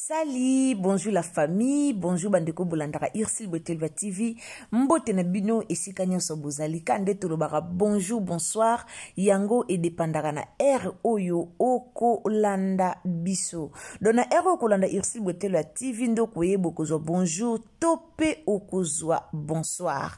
Salut, bonjour la famille, bonjour bandeko bolandaka Ursule Botelba TV. Mbote na bino esika nyonso bozali ka nde tolobaka bonjour, bonsoir, yango edepandaka na heure oyo okolanda biso. Donc na heure oyo okolanda Ursule Botelba TV nde okoyeba okozwa bonjour to mpe okozwa bonsoir.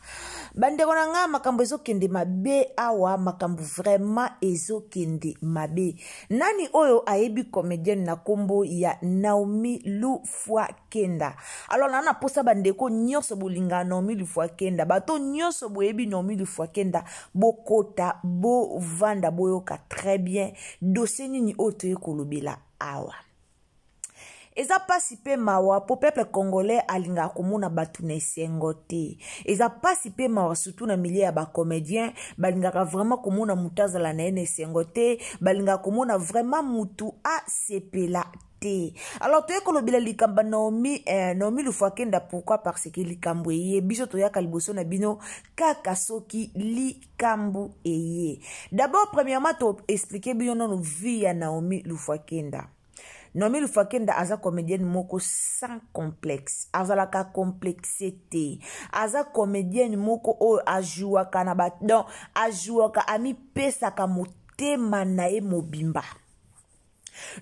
Bandeko na nga makambo ezokende mabe awa, makambo vraiment ezokende mabe. Nani oyo ayebi comedienne na kombo ya Naomi Lufwa Kenda? Alors na na posa bandeko nyonso bolinga Naomi Lufwa Kenda, bato nyonso boyebi Naomi Lufwa Kenda, bokota bovanda boyoka très bien dossier nini oyo toye kolobela awa. Eza pasi pe mawa po peuple congolais alingaka komona bato na esengo te. Eza pasi pe mawa surtout na milieu ya ba comediens, balingaka vraiment komona mutu azala na ye na esengo te, balingaka komona vraiment mutu asepela te. Alors toye kolobela likambo ya Naomi, Naomi Lufwakenda, pourquoi? Parce que likambo eye biso toyaka liboso na bino kaka soki likambo eye. D'abord premièrement to expliquer bino nanu vie ya Naomi Lufwakenda. Naomi Lufwakenda aza comédienne moko sans complexe, azalaka complexe te, aza comédienne moko oyo ajouaka na ba, donc ajouaka, amipesaka motema na ye mobimba.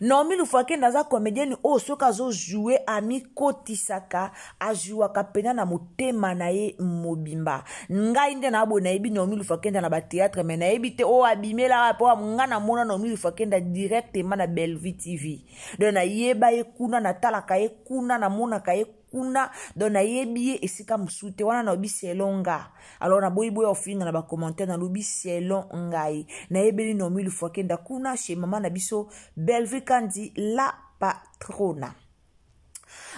Naomi Lufwakenda aza comédienne oyo soki azo jouer amikotisaka, ajouaka pena na motema na ye mobimba. Ngai nde na boye nayebi Naomi Lufwakenda na ba théâtre, mais nayebi te oyo abimelaka po nga namona Naomi Lufwakenda directement na Bellevue TV. Donc nayeba ye kuna, natalaka ye kuna, namonaka ye kuna, donc nayebi ye esika mosusu te. Wana nalobi selon nga. Alors naboyi boya ofinga na ba commentaire, nalobi selon ngai. Nayebeli Naomi Lufwakenda kuna chez mama na biso Bellevue Kandi la patrona.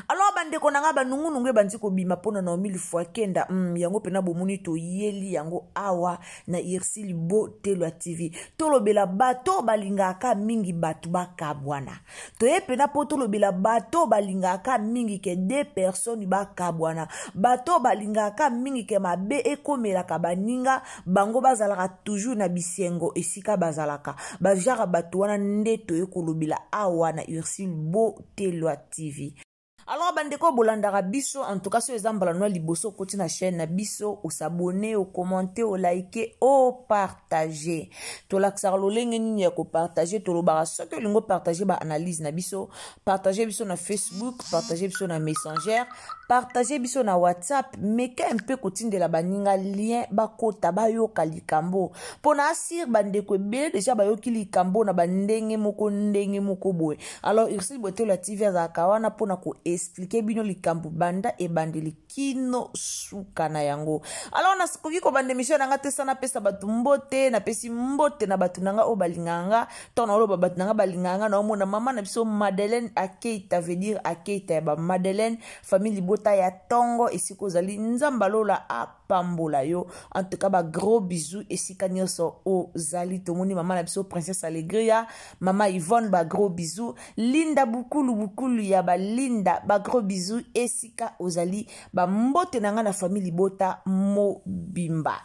Alors bandeko na nga banungunungu ebandi kobima mpona Naomi Lufwakenda. Yango mpena bomoni toyeli yango awa na Ursule Botelwa TV. Tolobela bato balingaka mingi bato bakabwana. Toye mpena mpo tolobela bato balingaka mingi ke deux personnes bakabwana. Bato balingaka mingi ke mabe ekomelaka baninga, bango bazalaka toujours na bisengo esika bazalaka. Ba genre bato wana nde toye kolobela awa na Ursule Botelwa TV. Alors bandeko bolandaka biso, en tout cas so eza mbala no liboso okoti na chaîne na biso, osabonner, okommente, olike, opartage. Tolakisaka lolenge nini ya kopartage, tolobaka soki olingi opartage ba analyse na biso, partage biso na Facebook, partage biso na Messenger, partage biso na WhatsApp, meka mpe kotindela baninga lien bakota bayoka likambo. Pona asir bandeko ebele deja bayoki likambo na bandenge moko ndenge moko boye. Alors Ursule Botelwa TV azalaka wana pona ko expliquer bino likambo banda ebandeli kino suka na yango. Alors nakoki kobanda émission na nga te sana pesa bato mbote, napesi mbote na bato na nga oyo balingaka nga. Ntango naloba bato na nga balingaka nga, naomona mama na biso Madeleine Akeita, veut dire Akeita ya ba Madeleine, famille libota ya tongo esika ozali, Nzambe alola apambola yo. En tout cas ba gros bisous esika nyonso ozali. Tomoni mama na biso Princesse Alegria, mama Yvonne, ba gros bisous. Linda Bukulu, Bukulu ya ba Linda, ba gros bisous esika ozali. Ba mbote na nga na famille libota mobimba.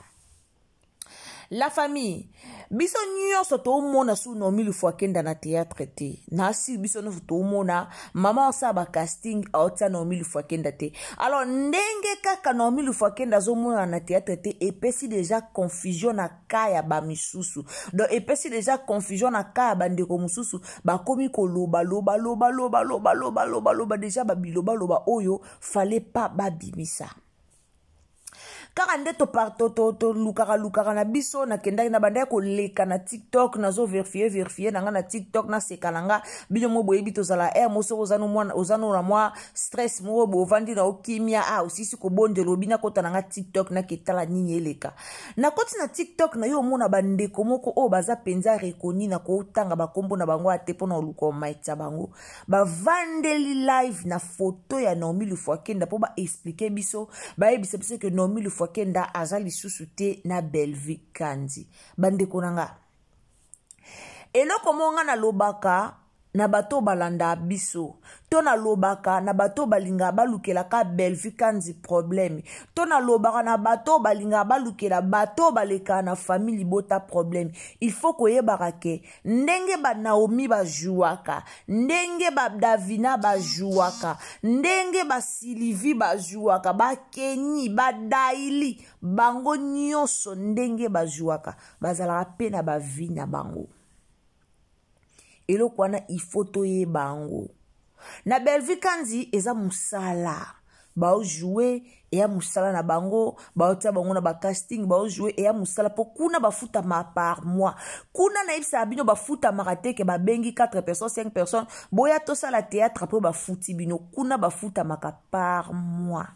La famille, biso nyonso toomona su Naomi Lufwakenda na théâtre te. Na si biso nyonso toomona mama osala ba casting aotia Naomi Lufwakenda te. Alors ndenge kaka Naomi Lufwakenda azomona na théâtre te, epesi déjà confusion na ka ya ba misusu. Donc epesi déjà confusion na ka ya ba ndeko mosusu, bakomi koloba loba loba loba loba loba loba loba déjà ba biloba loba oyo fallait pas babimisa. Kaka nde tolukaka lukaka na biso, nakendaki na bandaki koleka na TikTok, nazo verifie verifie na nga na TikTok, naseka na nga. Bino mo boyebi tozala air mo soki oza no na mwa stress moko boye, ovandi na okimia, ah, osisi kobondela, obi nakota na nga TikTok naketala nini eleka. Nakoti na TikTok na yo omona bandeko moko oyo baza mpenza reconnu, na kotanga bakombo na bango ate mpo na koluka omaitisa bango, bavandeli live na foto ya Naomi Lufuakenda mpo baexplike biso, bayebisa biso ke Naomi Lufuakenda aza lisusu te na Bellevue Kandi. Bandeko na nga, eloko moko nga nalobaka na bato balanda biso, to nalobaka na bato balingaka balukelaka Bellevue Kandi problème, to nalobaka na bato balingaka balukela bato balekaka na famille libota problème, il faut koyebaka ke ndenge ba Naomi bajuaka, ndenge ba Davina bajuaka, ndenge ba Sylvie bajuaka, ba Kenny, ba Daily, bango nyonso ndenge bajuaka, bazalaka pe na ba vie na bango. Eloko wana il faut toyeba yango. Na Bellevue Kandi eza mosala, baojoue eya mosala na bango, baotia bango na bacasting, baojoue eya mosala mpo kuna bafutama par mois. Kuna nayebisaka bino bafutamaka te ke babengi 4 personnes, 5 personnes, boya tosala théâtre mpo bafuti bino. Kuna bafutamaka par mois.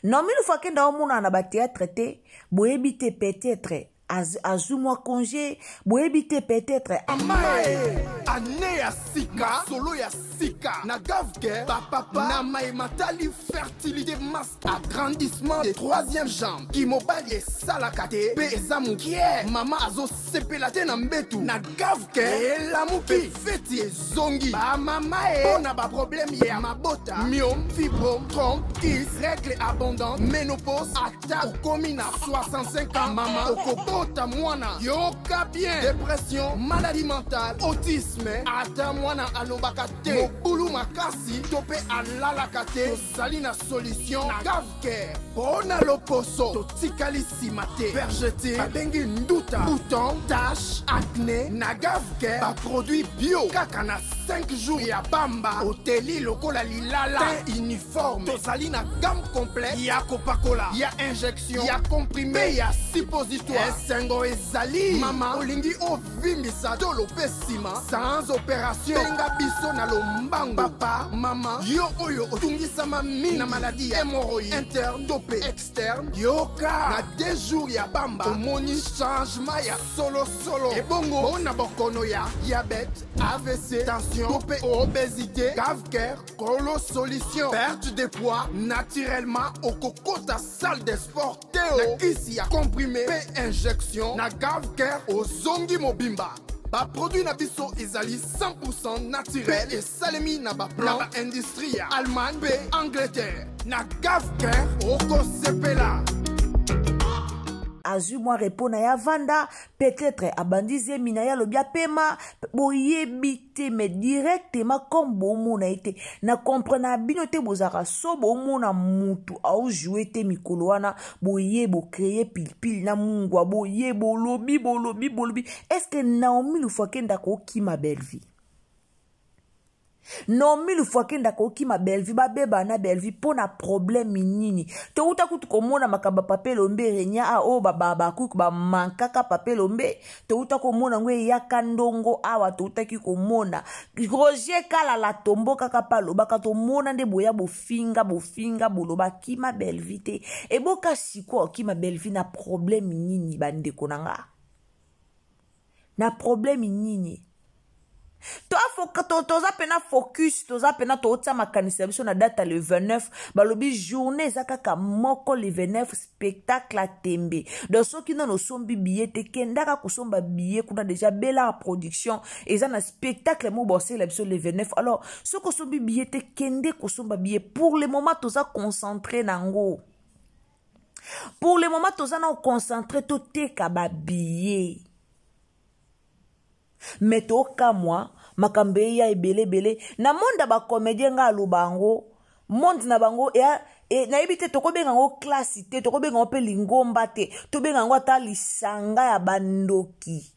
Naomi Lufuakenda omonana na bathéâtre te, boyebi te peut-être azwi mwa congé, boyebi te peut-être. Amae, année ya sika, solo ya sika na Gavke, bapapa na maye matali fertilité, masque, agrandissement de troisième jambe, kimobali esalaka te mpe eza mokie, mama azosepela te na mbetu, na Gavke elamuki, feti ezongi, bamama e mpo na baproblème ya mabota, myome, fibrome, trompe, kyste, règle abondante, ménopause, ata okomi na 65 ans, mama okobota mwana, yoka bien, dépression, maladie mentale, autisme, ata mwana alobaka te, mobulu makasi to mpe alalaka te, tozali na solution na Gavcare. Mpo na loposo totikali nsima te, vergeture babengi nduta, bouton, tache, acné, na Gavcare baproduit bio kaka na 5 jours ya pamba, oteli lokola lilala, teint uniforme. Tozali na gamme complète ya kopakola, ya injection, ya comprimé, ya suppositoire. Esengo ezali, mama olingi ovimbisa tolo mpe nsima sans opération, benga biso na lombango. Papa, mama, yo oyo otungisama mingi na maladie ya hémorroïde interne to mpe externe, yoka na 2 jours ya pamba omoni changement ya solosolo. Ebongo mpona bokono ya diabète, AVC, tension to mpe obésité, Gavcare kolo solution. Perte de poids naturellement, okokota salle de sport te, na kisi ya comprimé mpe injection, na Gavcare ozongi mobimba. Baproduit na biso ezali 100% naturel, esalemi na baplan na baindustrie ya Allemagne mpe Angleterre. Na Gavcare okosepela. Azwi mwa repos na ye, avanda, peut-être abandi zemi na ye, alobi apema, boyebi te. Mais directement comme bomona ye te, na comprendre na bino te, bozalaka so bomona mutu aojoue te mikolo wana, boye bocreye pilipili na mungwa, boye bolobi bolobi bolobi. Est-ce que Naomi Lufuakenda kokima Bellevue? Naomi Lufuakenda kokima Bellevue, babeba na Bellevue mpo na problème nini? Touta kutu komona makambo ya Papa Elombe renia a oyo bakuku bamankaka Papa Elombe, touta komona yango eyaka ndongo awa, toutaki komona Roger Kalala tombo kaka pa alobaka, tomona nde boya bofinga bofinga boloba kima Bellevue te. Eboka sikoyo okima Bellevue na problème nini, bandeko na nga? Na problème nini? Toza pena focus, toza pena totia makanisi na biso na date le 29. Balobi journée eza kaka moko, le 29, spectacle ya tembe. Donc soki nano osombi billet te, kendaka kosomba billet kuna déjà. Bela production eza na spectacle moko baosalela biso le 29. Alors soki osombi billet te, kende kosomba billet. Pour le moment toza concentré nango, pour le moment toza na concentré toteka ba billet. Mais tokamwa makambo eya ebele ebele na monde ya bacomédien. Nga aloba yango, monde na bango eya e, nayebi te tokobenga yango klase te, tokobenga yango mpe lingomba te, tobenga yango ata lisanga ya bandoki.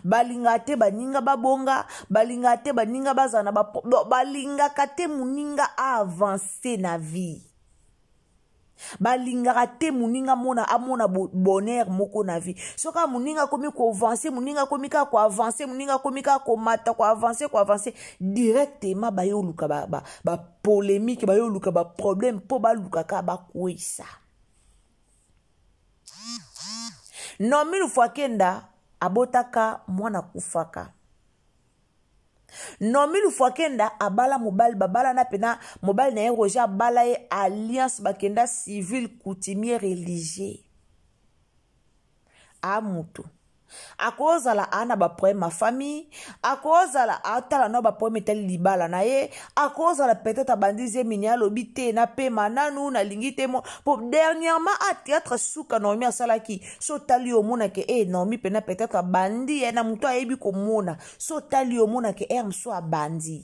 Balingaka te baninga babonga, balingaka te baninga bazala na ba, balingaka te moninga aavance na vie. Balingaka te moninga amona, amona bonheur moko na vie. Soki kaka moninga akomi koavance, moninga akomi kaka koavance, moninga akomi kaka komata, koavance, koavance, directement baye oluka bapolémique, ba, ba baye oluka baproblème mpo baluka kaka bakweyisa. Naomi Lufuakenda abotaka mwana akufaka. Naomi Lufuakenda abala mobali, babalana pena mobali na ye Roger abala ye alliance, bakenda civil coutumier religieux. A mutu akozala a na baproblème ya famille, akozala atala na baproblème etali libala na ye, akozala peut-être abandi zemini alobi te napema nanu nalingi te mo po dernièrement a théâtre suka Naomi asalaki so otali yo omonake e Naomi pena peut-être abandi ye na moto ayebi komona so otali yo omonake r mosusu abandi.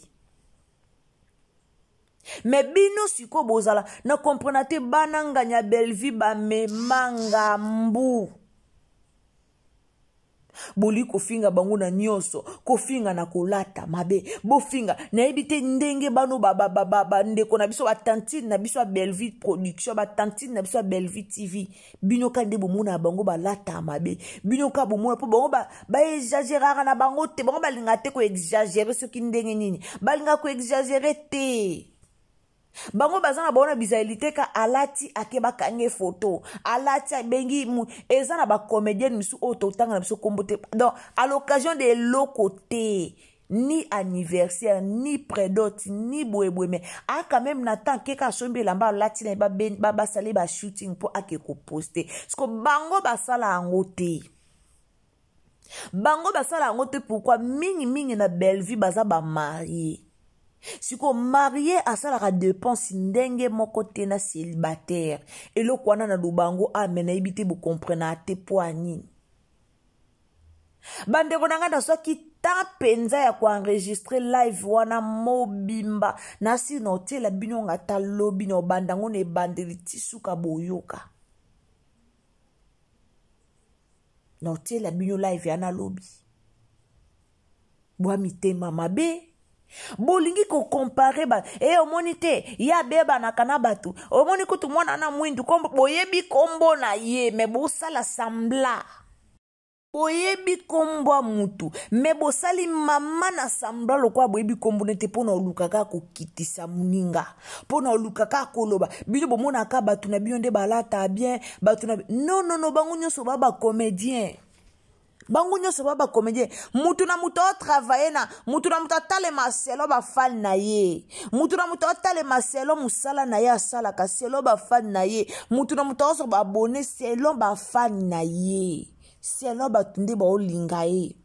Me bino sikoyo bozala na comprena te, bana nganya Bellevue bamema ngambu, boli kofinga bango na nyonso, kofinga na kolata mabe, bofinga nayebi te ndenge bano bandeko na biso, batantine na biso ya Bellevue production, batantine na biso ya Bellevue TV, bino ka nde bomona bango balata mabe, bino ka bomona mpo bango baexageraka na bango te, bango balingaka te koexagere soki ndenge nini, balingaka koexagere te. Bango baza na bango na bizaleli te, ka alati ake bakange foto, alati abengi eza na bacomédienne mosusu oyo totanga na biso kombo te, donc à l'occasion de eloko te, ni anniversaire ni prédot ni boyeboye, mais a quand même na temps keka asombi elamba alati na ye, basali ba shooting mpo ake koposte. Siko bango basala yango te, bango basala yango te. Pourquoi? Mingimingi na Bellevue baza bamarie. Siko marie asalaka dépense ndenge moko te na célibataire. Eloko wana na lobango ame nayebi te, bokomprena te mpo ya nini. Bandeko na ngai, nazwaki temps mpenza ya koenregistre live wana mobimba, nasi na otiela bino nga ata lobi na obanda yango na ebandeli ti suka boyoka. Na otiela bino live yana lobi. Bwa mitema mabe, bolingi kokompare ba e omoni te ye abebanaka na bato, omoni kutu mwana na mwindu kombo, boyebi kombo na ye me bosala sambla, boyebi kombo ya mutu me bosali mama na sambla lokola boyebi kombo nete, mpo na oluka kaka kokitisa moninga, mpo na oluka kaka koloba. Bino bomonaka bato na bino nde balata bien, bato na non non non, bango nyonso ba bacomédien, bango nyonso ba bacomédien. Mutu na mutu aotravaille na mutu na mutu atalema selo bafani na ye, mutu na mutu aotalema selo mosala na ye asalaka selo bafani na ye, mutu na mutu aozwa baabone selo bafani na ye, selo bato nde baolinga ye.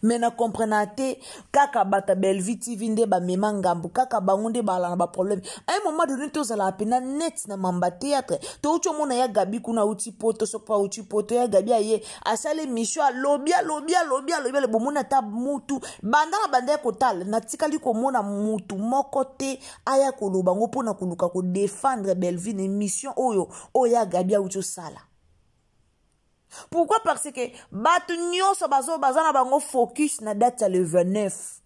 Me na comprena te, kaka bato ya Bellevue TV nde bamema ngambo, kaka bango nde baala na baproblème. A un moment donné tozalaka mpena net na mamba théâtre. Touti omona ya Gabi kuna auti poto, soki mpo auti poto ya Gabi aye asali émission, alobi alobi alobi alobi alobi, bomoni ata mutu banda na banda ya kotala, natikali komona mutu moko te aya koloba ngo mpona koluka kodefendre Bellevue na émission oyo oyo ya Gabi auti osala. Pourquoi? Parce que bato nyonso bazo baza na bango focus na date ya le 29.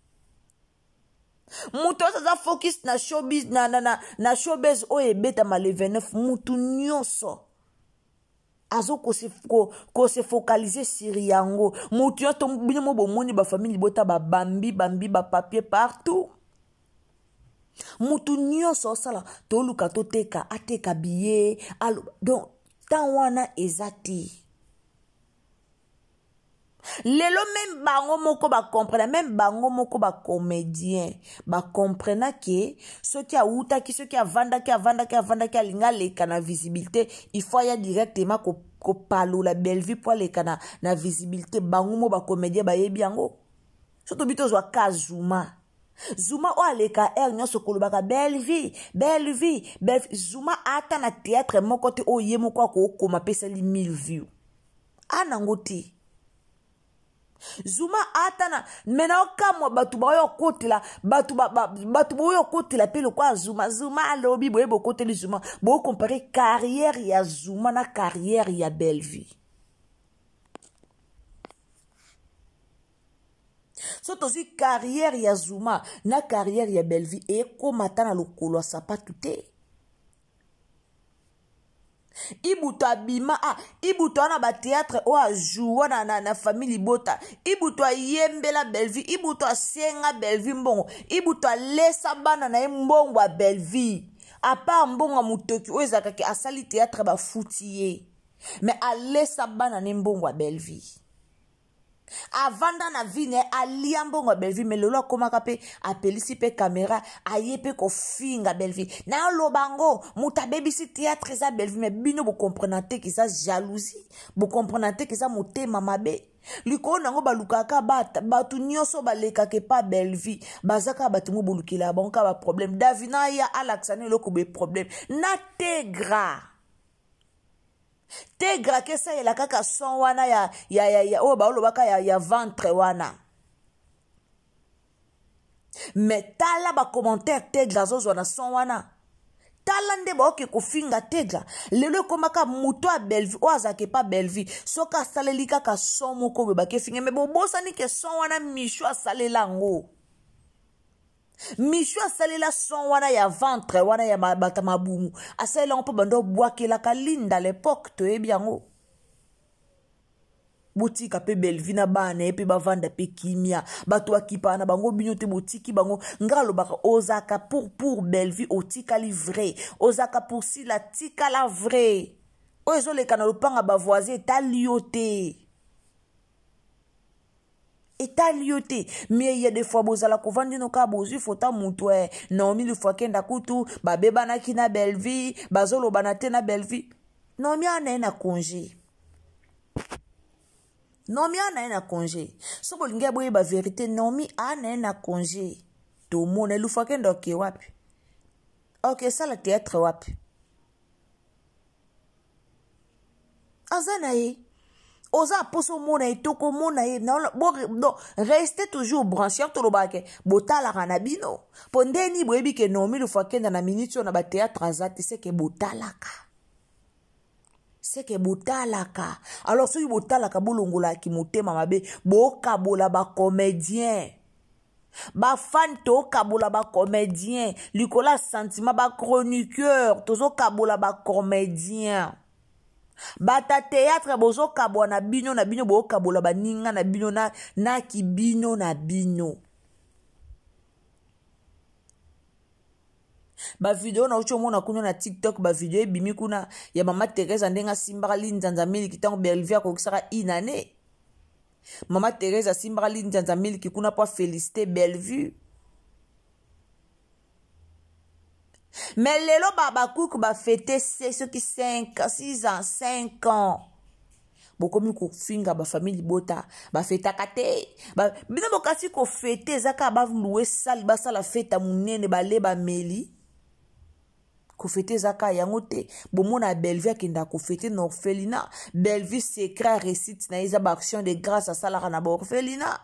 Moto nyonso aza focus na showbiz, na, na, na, na showbiz oyo ebetama le 29. Moto nyonso azo kose, ko, kose focaliser sur yango. Moto nyonso bino mo bomoni bafamille libota babambi bambi bapapier partout. Moto nyonso osala toluka toteka ateka billet alo, donc temps wana eza te. Lelo meme bango moko bacomprena, meme bango moko bacomédien bacomprena ke soki awutaki, soki avandaki avandaki avandaki alingi aleka na visibilité, il faut aya directement kopalola Bellevue mpo aleka na, na visibilité. Bango mo bacomédien bayebi yango. So tobi tozwa ka Zuma, Zuma oyo aleka aire nyonso kolobaka Bellevue, Bellevue, Bellevue. Zuma ata na théâtre moko te oyo ye moko akokoma apesali 1000 vues anango te. Zuma ata na me naokamwa bato baoyo okotela bato bato boyo okotela mpe lokola Zuma. Zuma alobi boye bokoteli Zuma, bokompare carrière ya Zuma na carrière ya Bellevue. So tozwi carrière ya Zuma na carrière ya Bellevue ekóma ata na lokolo ya sapatu te. Ibutu abima, ah, Ibutu wana bateatre oyo ajoua na famille libota. Ibutu ayembela Bellevue, Ibutu asenga Bellevue mbongo, Ibutu alesa bana na ye mbongo ya Bellevue. Apart mbongo ya motoki oyo ezalaka ke asali teatre bafuti ye, mais alesa bana ne mbongo ya Bellevue. Avanda na vie na ye, alia mbongo ya Bellevue, mais lelo akomaka mpe apelisi mpe kamera, aye mpe kofinga Bellevue. Naloba yango, moto abebisi théâtre eza Bellevue, mais bino bokomprena te ke eza jalousie, bokomprena te ke eza motema mabe. Likolo na yango balukaka bato nyonso balekaka epa Bellevue, baza kaka bato mo bolukelaka bango kaka baproblème. Davina aya alakisa na eloko boye problème na Tegra. Tegra ke esalela kaka son wana ya oyo baolobaka ya ventre wana. Mais tala bacommentaire Tegra azozwa na son wana, tala nde baoke kofinga Tegra. Lelo ekomaka moto ya Bellevue oyo azalaka epa Bellevue, soki asaleli kaka son moko boye bakefinga. Me bobosani ke son wana Micho asalela yango. Micho asalela son wana ya ventre wana ya bata mabumu, asalela yango mpo bando obwakelaka Linda l'époque, toyebi yango. Botika mpe Bellevue na bana ye mpe bavanda mpe kimia, bato bakipaka na bango bino te, botiki bango. Nga alobaka ozalaka pour Bellevue otikali vrai, ozalaka pour Sila tikala vrai. Oyo ezoleka na lopanga bavoisin etali yo te, etali yo te. Mais ya des fois bozala kovandi no kaka bozwi fota moto e Naomi Lufakenda kutu babebanaki na Bellevue, bazolobana te na Bellevue. Naomi ana ye na congé, Naomi ana ye na congé. So bolingi ya boyeba vérité, Naomi ana ye na congé. Tomona Lufakenda oke wapi, oke esala théâtre wapi, aza na ye. Oza mposa omona ye, tokomona ye. Non, reste toujours branché. Tolobaka ke botalaka na bino mpo ndeni boyebi ke Naomi Lufakenda na minute oyo na bateatre aza te, seke botalaka, seke botalaka. Alors soki botalaka, bolongolaki motema mabe, bokabola bacomédien, bafan, tokabola bacomédien likolo ya sentiment, bachroniqueur tozokabola bacomédien, bata théâtre bozokabwa na bino na bino, bokabola baninga na bino na kibino na bino. Bavideo nauti omona kuna na TikTok, bavideo ebimi kuna ya mama Therese ndenge asimbaka linzanza miliki ntango Bellevue akokisaka inane. Mama Therese asimbaka linzanza miliki kuna mpo afélicité Bellevue. Mais lelo babakuku bafete se soki 5 6 ans, 5 ans, bokomi kofinga bafamille libota bafetaka te. Bino bokasi kofete eza kaka balouer salle, basala fete ya monene, bale bameli. Kofete eza kaka yango te. Bomona Bellevue akendaka kofete na orphelinat. Bellevue secret réussite na ye eza baaction de grâce asalaka na baorphelinat.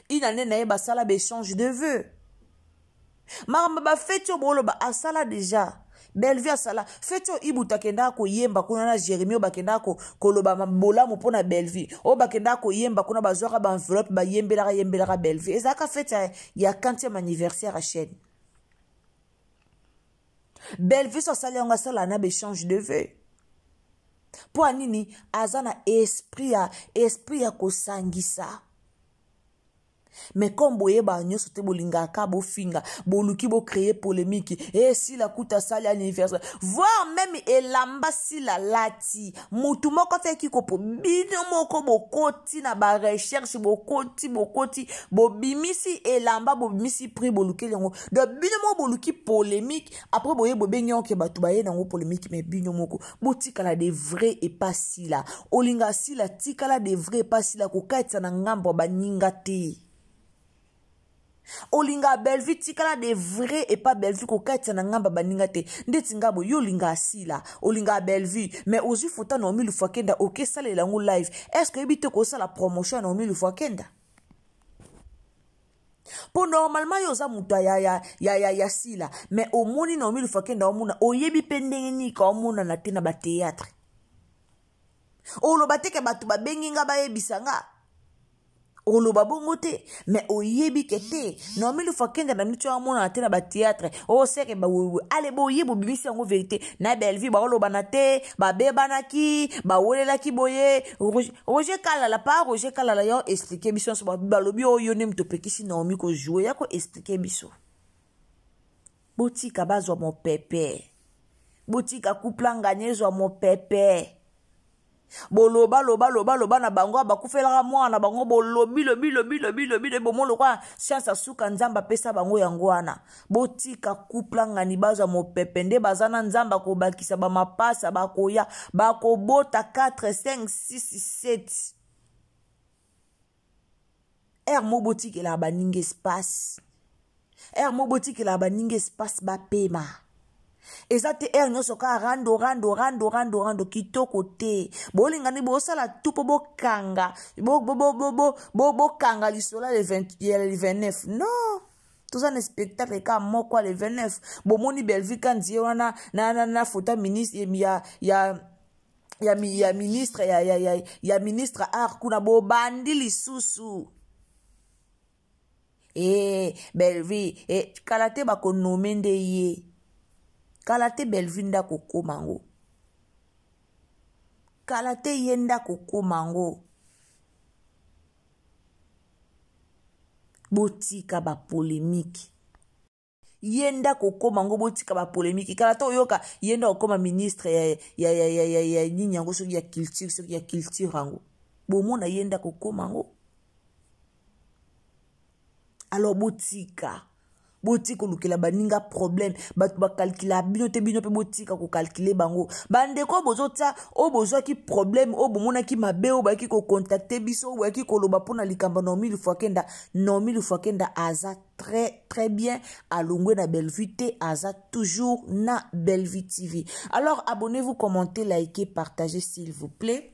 Ina nde na ye basala baéchange de vœux, makambo bafeti oyo boloba asala déjà. Bellevue asala feti oyo Ibutu akendaka koyemba kuna na Jérémi, oyo bakendaka koloba bolamu mpona Bellevue, oyo bakendaka koyemba kuna, bazwaka baenveloppe, bayembelaka yembelaka Bellevue. Ezalaka feti ya 40e anniversaire ya chaîne. Bellevue so asali yango, asala na baéchange de vœux. Mpo ya nini? Aza na esprit ya kosangisa. Mais comme boyebaka nyonso te, bolingaka bofinga, boluki bocréer polémique. E Sila kuta asali anniversaire, voire même elamba Sila lati, mutu moko te kopo. Bino moko bokoti na barecherche, bokoti bokoti, bobimisi elamba, bobimisi prix, bolukeli yango. Donc bino moko boluki polémique, après boye bobengi yango ke bato baye nango polémique. Mais bino moko botikala de vrai epa Sila. Olinga Sila, tikala de vrai epa Sila, kokatisa na ngambo ya baninga te. Olingaka Bellevue, tikala de vrai epa Bellevue, kokatisa na ngamba baninga te. Ndeti nga boye, yo olingaka Sila, olingaka Bellevue, mais ozwi foto ya Naomi Lufakenda, okesalela yango live. Est ce que oyebi te kosala promotion ya Naomi Lufakenda? Mpo normalement yo oza moto ya, ya, ya, ya, ya Sila, mais omoni Naomi Lufakenda, omona, oyebi mpe ndenge nini ka omonana te na batheatre. Oloba te ke bato babengi nga bayebisa nga, oloba bongo te, mais oyebi ke te Naomi Lufakenda na miti amonana te na batheatre. Oseke bawewe ale boye bobimisi yango verité na Bellevue, baolobana te, babebanaki, bawelelaki boye. Roger Kalala, pa Roger Kalala, yo explike biso nyonso. Balobi oyo nde moto opekisi Naomi kojoue, ya koexplike biso. Botika bazwa mopepe, botika couple angani ezwa mopepe. Boloba loba loba loba na bango, bakufelaka mwana na bango, bolobi lobi lobi lobi lobi lobi, bomo lokola chance asuka Nzambe apesa bango yango wana. Botika couple angani bazwa mopepe, nde baza na Nzambe akobakisa bamapasa, bakoya bakobota 4 5 6 7 Ere mo botikelaka baninga espace, ere mo botikelaka baninga espace bapema. Eza te ere nyonso kaka rando rando rando rando rando, kitoko te. Bolingani, bosala tu mpo bokanga bokanga lisolo ya le 29. Non, toza na spectacle kaka moko ya le 29. Bomoni Bellevue Kanzie wana na, na, na foto ya ministre ya, ya ya, ya ministre ya, ya, ya, ya ministre art kuna, bobandi lisusu. E Bellevue e, kala te bakonome nde ye, kala te Bellevue nde akokoma yango, kala te ye nde akokoma yango. Botika bapolemike, ye nde akokoma yango. Botika bapolemike, kala te oyoka ye nde akokoma ministre ya, ya, ya, ya, ya, ya nini yango, soki ya culture, soki ya culture yango, bomona ye nde akokoma yango. Alors botika, botika kolukela baninga problème. Bato bakalkila bino te, bino mpe botika kokalkile bango. Bandeko bozotia oyo bozwaki problème, oyo bomonaki mabe, oyo bayaki kokontakte biso, oyo boyaki koloba mpona likambo Naomi Lufakenda. Naomi Lufakenda aza très très bien, alongwe na Bellevue te, aza toujours na Bellevue TV. Alors abonnez-vous, commentez, likez, partagez s'il vous plaît.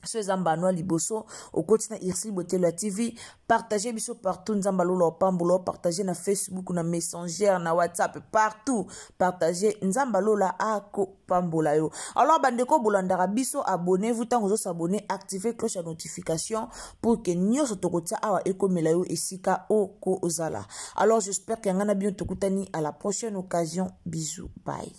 So eza mbano ya liboso okoti na Ursule Botelo ya TV, partage biso partout. Nzambe alola opambola, opartage na Facebook, na Messenger, na WhatsApp, partout partage. Nzambe alola akopambola yo. Alors bandeko bolandaka biso, abonnez-vous. Ntango ozosabone, active cloche ya notification pour que nyonso tokotia awa ekomela yo esika okozala. Alors j'espère que yanga na bino tokutani à la prochaine occasion. Bisous, bye.